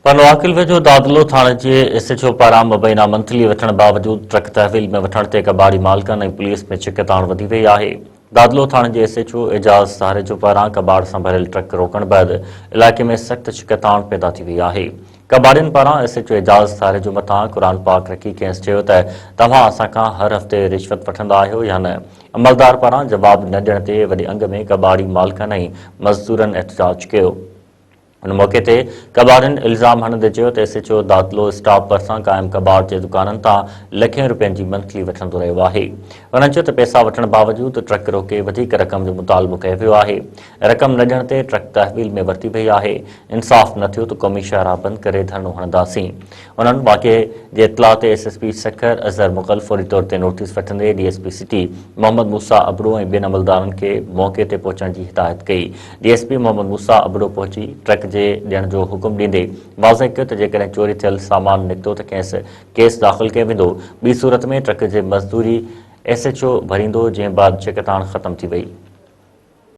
پنوعاقل ويجهو دادلو ٿاڻي جي ايس ايڇ او پاران مبينا منٿلي وٺڻ باوجود ٽرڪ تحويل ۾ وٺڻ تي ڪٻاڙي مالڪن ۽ پوليس ۾ ڇڪتاڻ وڌي وئي آهي. دادلو ٿاڻي جي S H O Ejaz Sarejo پاران ڪٻاڙ سان ڀريل ٽرڪ روڪڻ بعد علائقي ۾ سخت ڇڪتاڻ پيدا ٿي وئي آهي. ڪٻاڙين پاران S H O Ejaz Sarejo مٿان قرآن پاڪ رکي کيس چيو ته توهان اسان کان هر هفتي رشوت وٺندا آهيو يا نه؟ عملدار پاران جواب نه ڏيڻ تي وڏي انگ ۾ ڪٻاڙي مالڪن ۽ مزدورن احتجاج ڪيو. ان موقعي تي ڪٻاڙين الزام هڻندي چيو ته S H O Dadlo stop ڀرسان قائم ڪٻاڙ جي دڪانن تان لکين روپين جي منٿلي وٺندو رهيو آهي. هنن چيو ته پئسا وٺڻ باوجود ٽرڪ روڪي وڌيڪ رقم جو مطالبو ڪيو ويو آهي، رقم نه ڏيڻ تي ٽرڪ تحويل ۾ ورتي وئي آهي، انصاف نه ٿيو ته قومي شاهراهه بند ڪري ڌرڻو هڻنداسين. انهن واقعي جي اطلاع تي S S P Sukkur Azhar Mughal فوري طور تي نوٽيس وٺندي D S P city Muhammad Musa Abro ۽ ٻين عملدارن کي موقعي تي پهچڻ جي هدايت ڪئي. D S P Muhammad Musa Abro پهچي ٽرڪ جي ڏيڻ جو حڪم ڏيندي واضح ڪيو ته جيڪڏهن چوري ٿيل سامان نڪتو ته کيس ڪيس داخل ڪيو ويندو ٻي صورت ۾ ٽرڪ جي مزدوري ايس ايڇ او ڀريندو جنهن بعد ڇڪتاڻ ختم ٿي وئي.